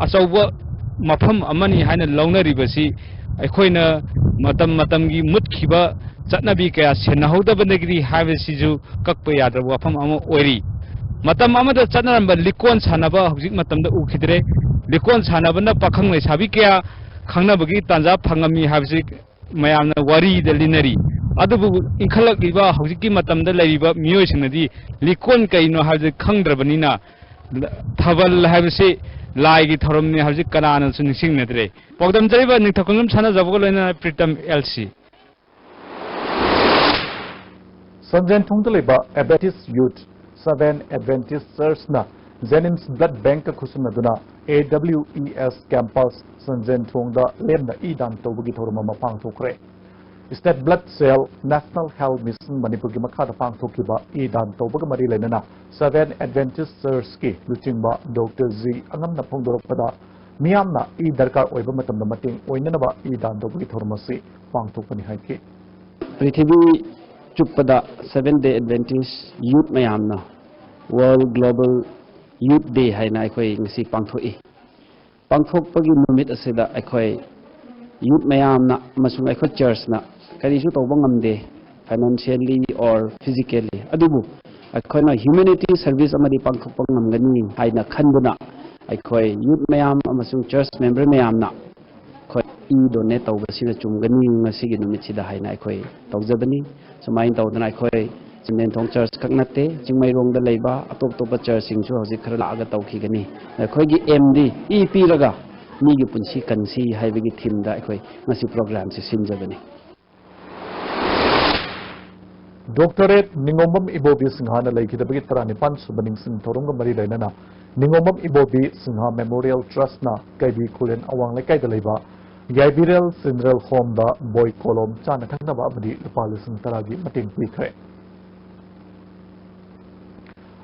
ꯑꯆꯧꯕ ꯃꯐꯝ ꯑꯃꯅꯤ ꯍꯥꯏꯅ ꯂꯧꯅꯔꯤꯕꯁꯤ ꯑꯩꯈꯣꯏꯅ ꯃꯇꯝ ꯃꯇꯝꯒꯤ ꯃꯨꯠꯈꯤꯕ ꯆꯠꯅꯕꯤ ꯀꯌꯥ ꯁꯦꯟꯅꯍꯧꯗꯕꯗꯒꯤꯗꯤ ꯍꯥꯏꯕꯁꯤꯁꯨ ꯀꯛꯄ ꯌꯥꯗ꯭ꯔꯕ ꯋꯥꯐꯝ ꯑꯃ ꯑꯣꯏꯔꯤ꯫ ꯃꯇꯝ ꯑꯃꯗ ꯆꯠꯅꯔꯝꯕ ꯂꯤꯛꯀꯣꯟ ꯁꯥꯟꯅꯕ ꯍꯧꯖꯤꯛ ꯃꯇꯝꯗ ꯎꯈꯤꯗ꯭ꯔꯦ꯫ ꯂꯤꯛꯀꯣꯟ ꯁꯥꯟꯅꯕꯅ ꯄꯥꯈꯪ ꯂꯩꯁꯥꯕꯤ ꯀꯌꯥ ꯈꯪꯅꯕꯒꯤ ꯇꯥꯟꯖꯥ ꯐꯪꯉꯝꯃꯤ ꯍꯥꯏꯕꯁꯤ ꯃꯌꯥꯝꯅ ꯋꯥꯔꯤꯗ ꯂꯤꯅꯔꯤ꯫ ꯑꯗꯨꯕꯨ ꯏꯟꯈꯠꯂꯛꯂꯤꯕ ꯍꯧꯖꯤꯛꯀꯤ ꯃꯇꯝꯗ ꯂꯩꯔꯤꯕ ꯃꯤꯑꯣꯏꯁꯤꯡꯅꯗꯤ ꯂꯤꯛꯀꯣꯟ ꯀꯩꯅꯣ ꯍꯥꯏꯕꯁꯤ ꯈꯪꯗ꯭ꯔꯕꯅꯤꯅ, ꯊꯥꯕꯜ ꯍꯥꯏꯕꯁꯤ ꯂꯥꯏꯒꯤ ꯊꯧꯔꯝꯅꯤ ꯍꯥꯏꯕꯁꯤ ꯀꯅꯥꯅꯁꯨ ꯅꯤꯡꯁꯤꯡꯅꯗ꯭ꯔꯦ꯫ ꯄꯥꯎꯗꯝꯖꯔꯤꯕ ꯅꯤꯡꯊꯧ ꯈꯨꯟꯗ꯭ꯔꯨꯝ ꯁꯥꯟꯅꯖꯕꯒ ꯂꯣꯏꯅꯅ ꯄ꯭ꯔꯤꯇꯝ ꯑꯦꯜ ꯁꯤ꯫ ꯁꯟꯖꯦꯟꯊꯣꯡꯗ ꯂꯩꯕ ꯑꯦꯗꯚꯦꯟꯇꯤꯁ ꯌꯨꯠ, ꯁꯚꯦꯟ ꯑꯦꯗꯚꯦꯟꯇꯤꯁ ꯆꯔꯆꯅ ꯖꯦꯅꯤꯝꯁ ꯕ꯭ꯂꯗ ꯕꯦꯡꯛꯀ ꯈꯨꯠꯁꯝꯅꯗꯨꯅ A W E S campus ꯁꯟꯖꯦꯟꯊꯣꯡꯗ ꯂꯦꯝꯅ ꯏ ꯗꯥꯟ ꯇꯧꯕꯒꯤ ꯊꯧꯔꯝ ꯑꯃ ꯄꯥꯡꯊꯣꯛꯈ꯭ꯔꯦ꯫ State blood cell, national health mission ꯃꯅꯤꯄꯨꯔꯒꯤ ꯃꯈꯥꯗ ꯄꯥꯡꯊꯣꯛꯈꯤꯕ ꯏ ꯗꯥꯟ ꯇꯧꯕꯒ ꯃꯔꯤ ꯂꯩꯅꯅ ꯁꯚꯦꯟ ꯑꯦꯗꯚꯦꯟꯇꯤꯁ ꯆꯔꯆꯀꯤ ꯂꯨꯆꯤꯡꯕ ꯗꯣꯛꯇꯔ ꯖꯤ ꯑꯉꯝꯅ ꯐꯣꯡꯗꯣꯔꯛꯄꯗ, ꯃꯤꯌꯥꯝꯅ ꯏ ꯗꯔꯀꯥꯔ ꯑꯣꯏꯕ ꯃꯇꯝꯗ ꯃꯇꯦꯡ ꯑꯣꯏꯅꯅꯕ ꯏ ꯗꯥꯟ ꯇꯧꯕꯒꯤ ꯊꯧꯔꯝ ꯑꯁꯤ ꯄꯥꯡꯊꯣꯛꯄꯅꯤ ꯍꯥꯏꯈꯤ꯫ ꯄ꯭ꯔꯤꯊꯤꯕꯤ ꯆꯨꯞꯄꯗ ꯁꯚꯦꯟ ꯗꯦ ꯑꯦꯗꯚꯦꯟꯇꯤꯁ ꯌꯨꯠ ꯃꯌꯥꯝꯅ ꯋꯥꯔꯜ ꯒ꯭ꯂꯣꯕꯜ ꯌꯨꯠ ꯗꯦ ꯍꯥꯏꯅ ꯑꯩꯈꯣꯏ ꯉꯁꯤ ꯄꯥꯡꯊꯣꯛꯏ꯫ ꯄꯥꯡꯊꯣꯛꯄꯒꯤ ꯅꯨꯃꯤꯠ ꯑꯁꯤꯗ ꯑꯩꯈꯣꯏ ꯌꯨꯠ ꯃꯌꯥꯝꯅ ꯑꯃꯁꯨꯡ ꯑꯩꯈꯣꯏ ꯆꯔꯆꯅ ꯀꯔꯤꯁꯨ ꯇꯧꯕ ꯉꯝꯗꯦ, financially or physically, ꯑꯗꯨꯕꯨ ꯑꯩꯈꯣꯏꯅ ꯍ꯭ꯌꯨꯃꯦꯅꯤꯇꯤ ꯁꯔꯚꯤꯁ ꯑꯃꯗꯤ ꯄꯥꯡꯊꯣꯛꯄ ꯉꯝꯒꯅꯤ ꯍꯥꯏꯅ ꯈꯟꯗꯨꯅ, ꯑꯩꯈꯣꯏ ꯌꯨꯠ ꯃꯌꯥꯝ ꯑꯃꯁꯨꯡ ꯆꯔꯆ ꯃꯦꯝꯕꯔ ꯃꯌꯥꯝꯅ ꯑꯩꯈꯣꯏ ꯏ ꯗꯣꯅꯦꯠ ꯇꯧꯕꯁꯤꯅ ꯆꯨꯝꯒꯅꯤ ꯉꯁꯤꯒꯤ ꯅꯨꯃꯤꯠꯁꯤꯗ ꯍꯥꯏꯅ ꯑꯩꯈꯣꯏ ꯇꯧꯖꯕꯅꯤ꯫ ꯁꯨꯃꯥꯏꯅ ꯇꯧꯗꯅ ꯑꯩꯈꯣꯏ ꯆꯤꯡꯂꯦꯟꯊꯣꯡ ꯆꯔꯆ ꯈꯛ ꯅꯠꯇꯦ, ꯆꯤꯡꯃꯩꯔꯣꯡꯗ ꯂꯩꯕ ꯑꯇꯣꯞ ꯑꯇꯣꯞꯄ ꯆꯔꯆꯁꯤꯡꯁꯨ ꯍꯧꯖꯤꯛ ꯈꯔ ꯂꯥꯛꯑꯒ ꯇꯧꯈꯤꯒꯅꯤ꯫ ꯑꯩꯈꯣꯏꯒꯤ ꯑꯦꯝꯗꯤ ꯏ ꯄꯤꯔꯒ ꯃꯤꯒꯤ ꯄꯨꯟꯁꯤ ꯀꯟꯁꯤ ꯍꯥꯏꯕꯒꯤ ꯊꯤꯝꯗ ꯑꯩꯈꯣꯏ ꯉꯁꯤ ꯄ꯭ꯔꯣꯒ꯭ꯔꯥꯝꯁꯤ ꯁꯤꯟꯖꯕꯅꯤ꯫ ꯗꯣꯛꯇꯔꯦꯠ ꯅꯤꯉꯣꯝꯕꯝ ꯏꯕꯣꯕꯤ ꯁꯤꯡꯍꯥꯅ ꯂꯩꯈꯤꯗꯕꯒꯤ ꯇꯔꯥꯅꯤꯄꯥꯟ ꯁꯨꯕ ꯅꯤꯡꯁꯤꯡ ꯊꯧꯔꯝꯒ ꯃꯔꯤ ꯂꯩꯅꯅ ꯅꯤꯉꯣꯝꯕꯝ ꯏꯕꯣꯕꯤ ꯁꯤꯡꯍꯥ ꯃꯦꯃꯣꯔꯤꯌꯦꯜ ꯇ꯭ꯔꯁꯠꯅ ꯀꯩꯕꯤ ꯈꯨꯂꯦꯟ ꯑꯋꯥꯡ ꯂꯩꯀꯥꯏꯗ ꯂꯩꯕ ꯌꯥꯏꯕꯤꯔꯦꯜ ꯐ꯭ꯌꯨꯅꯔꯦꯜ ꯍꯣꯝꯗ ꯕꯣꯏ ꯀꯣꯂꯣꯝ, ꯆꯥꯅ ꯊꯛꯅꯕ ꯑꯃꯗꯤ ꯂꯨꯄꯥ ꯂꯤꯁꯤꯡ ꯇꯔꯥꯒꯤ ꯃꯇꯦꯡ ꯄꯤꯈ꯭ꯔꯦ꯫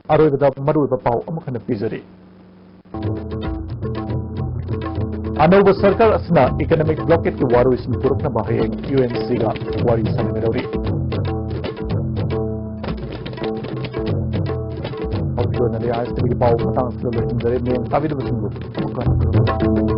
ꯑꯔꯣꯏꯕꯗ ꯃꯔꯨꯑꯣꯏꯕ ꯄꯥꯎ ꯑꯃꯈꯛ ꯄꯤꯖꯔꯤ꯫ ꯑꯅꯧꯕ ꯁꯔꯀꯥꯔ ꯑꯁꯤꯅ ꯏꯀꯣꯅꯣꯃꯤꯛ ꯕ꯭ꯂꯣꯀꯦꯠꯀꯤ ꯋꯥꯔꯣꯏꯁꯤꯟ ꯄꯨꯔꯛꯅꯕ ꯍꯌꯦꯡ ꯌꯨ ꯑꯦꯟ ꯁꯤꯒ ꯋꯥꯔꯤ ꯁꯥꯟꯅꯒꯗꯧꯔꯤ꯫ ꯍꯧꯖꯤꯛꯀꯤ ꯑꯣꯏꯅꯗꯤ ꯑꯥꯏ ꯑꯦꯁ ꯇꯤꯚꯤꯒꯤ ꯄꯥꯎ ꯃꯇꯥꯡ ꯑꯁꯤꯗ ꯂꯣꯏꯁꯤꯟꯖꯔꯦ꯫ ꯃꯤꯠꯌꯦꯡ ꯇꯥꯕꯤꯔꯤꯕꯁꯤꯡꯕꯨ ꯑꯃꯨꯛꯀ ꯍꯟꯅ ꯈꯨꯔꯨꯝꯖꯔꯤ꯫